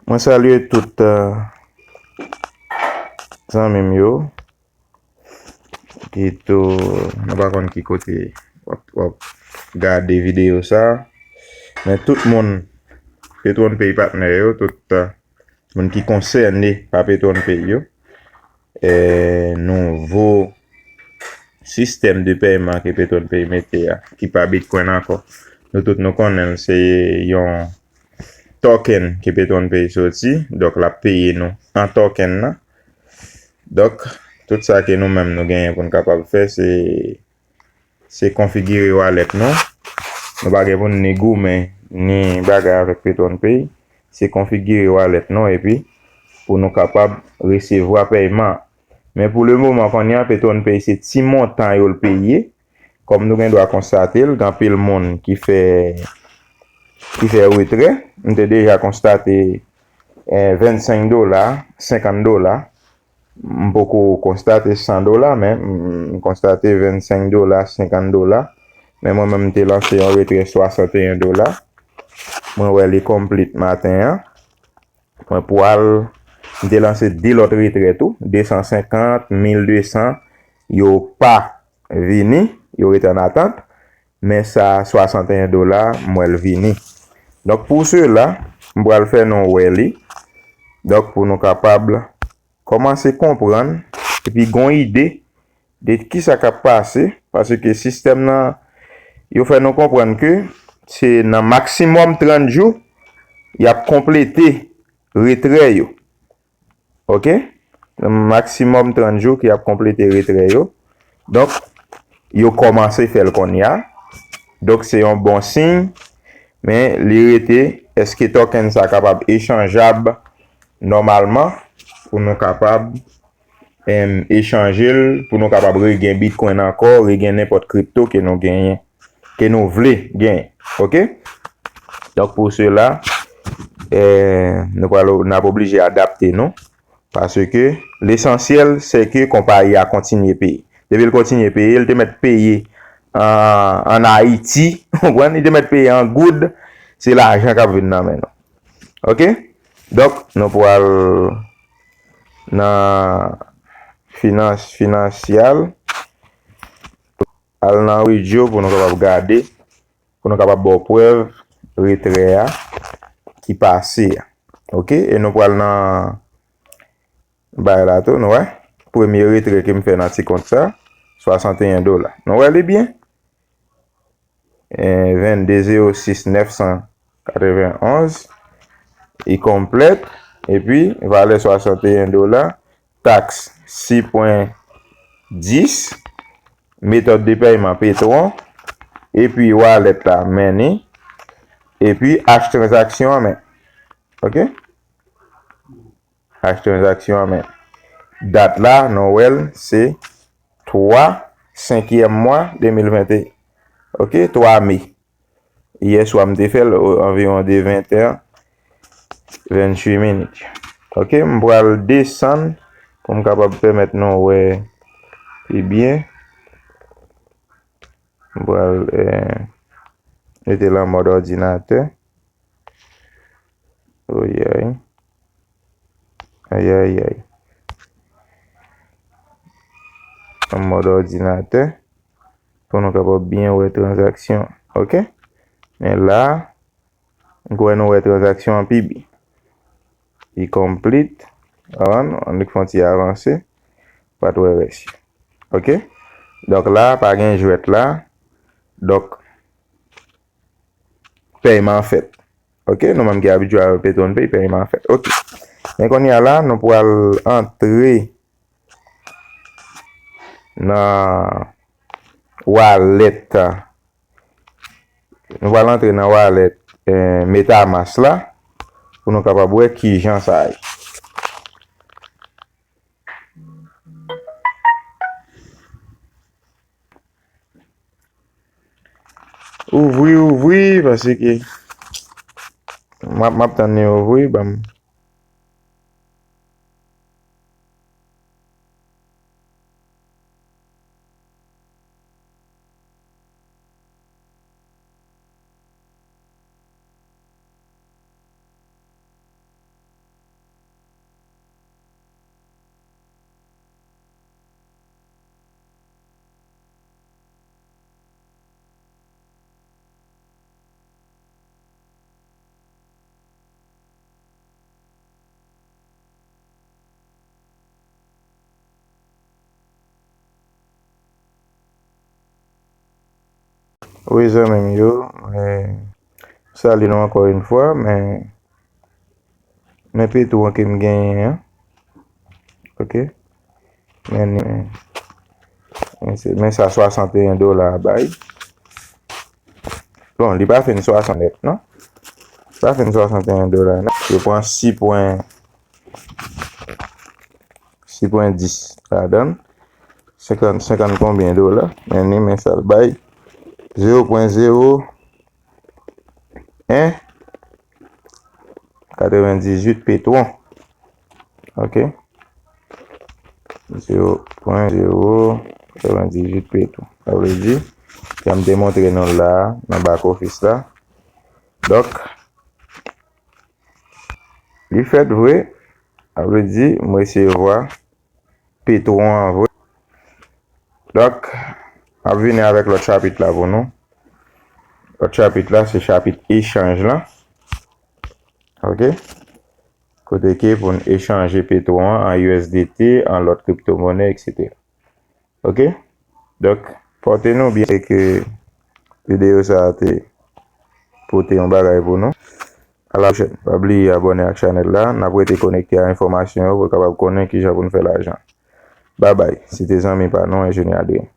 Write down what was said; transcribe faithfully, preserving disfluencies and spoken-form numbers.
Mwen salye tout, eh, zanmi m yo ki tou, nou pa konn ki kote w ap, w ap gade videyo sa. Men tout moun, Petwon Pay patnè yo, tout, eh, moun ki konsène pa Petwon Pay yo, eh, nouvo sistèm de pèyman ke Petwon Pay mete a, ki pa Bitcoin ankò. Nou tout nou konnen l, se yon token ke Petwon Pay soti, donk l ap peye nou an token nan. Donk, tout sa ke nou menm nou genyen pou n kapab fè, se, se konfigire wallet nou. Nou pa gen pou n ni goumen, ni bagay avèk Petwon Pay. Se konfigire wallet nou, epi pou nou kapab resevwa pèyman. Men pou le moman, kounye a, Petwon Pay se ti montan yo l peye. Kòm nou gen dwa konstate l, gen anpil moun ki fè, ki fè retrè. M te deja konstate, eh, vennsenk dola, senkant dola. M poko konstate san dola, men m, m konstate vennsenk dola, senkant dola. Men mwen menm, m te lanse yon retrè swasanteyen dola. Mwen wè li complete maten an. Mwen pwal, m te lanse de lòt retrè tou, de san senkant, mil de san, yo pa vini, yo rete an atant, men sa swasanteyen dola, m wè l vini. Donk, pou sela, m pral fè nou wè li. Donk, pou nou kapab kòmanse konprann, epi gon ide de kisa k ap pase, paske sistèm nan, yo fè nou konprann ke se nan maksimòm trant jou, y ap konplete retrè yo. Oke? Nan maksimòm trant jou ke y ap konplete retrè yo. Donk, yo kòmanse fè l kounye a. Donk, se yon bon siy, men li rete, èske token sa kapab echanjab nòmalman pou nou kapab em, echanje l pou nou kapab regen Bitcoin ankò, regen nenpòt kripto ke nou genyen, ke nou vle genyen. Oke? Donk, pou sela, eh, nou pral, n ap oblije adapte nou, paske lesansyèl, se ke konpayi a kontinye peye. Depi l kontinye peye, l te mèt peye an, an Ayiti, ou konprann? Li te mèt peye an goud, se lajan k ap vin nan men nou. Oke? Donk, nou pral nan finans finansyal. Al nan widyo pou nou kapab gade, pou nou kapab ba w prèv retrè a ki pase a. Oke? E nou pral nan bay la tou, nou wè. Premye retrè ke m fè nan ti kont sa, swasanteyen dola. Nou wè li byen? Eh, vennde zewo sis nèf san katrevenonz. Li konplèt. Epi, valè swasanteyen dola. Taks, sis pwen dis. Metòd de pèyman, Petwon. Epi, wallet la, Mani. Epi, ach tranzaksyon an men. Oke? Ach tranzaksyon an men. Dat la, nou wè l, se twa, senkyèm mwa, de mil venteyen. Oke, twa me. Yè swa m te fè l, o, anviwon de ventè, venntuit minit. Oke, m pral desann pou m kapab pèmèt nou wè pi byen. M pral, eh, mete l an mòd òdinatè. Oyay. Ayayay. An mòd òdinatè. Pou nou kapab byen wè tranzaksyon. Oke? Men la, m kwè nou wè tranzaksyon an pi byen. Li complete. An, an nou fè yon ti avanse. Pa t wè rès yo. Oke? Donk la, pa gen jwèt la. Donk, pèyman an fèt. Oke, nou menm ki abitye avèk Petwon Pay, pèyman an fèt. Oke. Men kounye a la, nou pral antre nan wallet. Nou pral antre nan wallet, eh, MetaMask la pou nou kapab wè kijan sa ye. Ouvri, ouvri, paske m ap, m ap tann li ouvri, ban m. Wi, zanmi m yo, mwen salye nou ankò yon fwa, men men petwo ke m genyen an. Ok. Men, men, men sa swasanteyen dola a bay. Bon, li pa fin swasant nèt, non. Li pa fin swasanteyen dola, non. Yo pran sis pwen, sis pwen dis ladan l. Senkant, senkant konbyen dola? Men ni men sa l bay. Zewo pwen zewo en katrevendizuit petwon. Ok. Zewo pwen zewo katrevendizuit petwon. Sa vle di, jan m te montre nou l la a, nan back office la. Donk, li fèt vre, sa vle di, m resevwa petwon an vre. Donk, m ap vini avèk lòt chapit la pou nou. Lòt chapit la, se chapit echanj lan. Ok? Kote ke pou n echanje petwon an an U S D T, an lòt kriptomonè, etsetera. Ok? Donk, pòte nou byen ke videyo sa a te pote yon bagay pou nou. A la pwochèn. Pa bliye abòne ak chanèl la. N ap rete konekte a enfòmasyon yo pou w kapab konnen kijan pou n fè lajan. Babay. Se te zanmi pa nou, Enjenyè Adrien.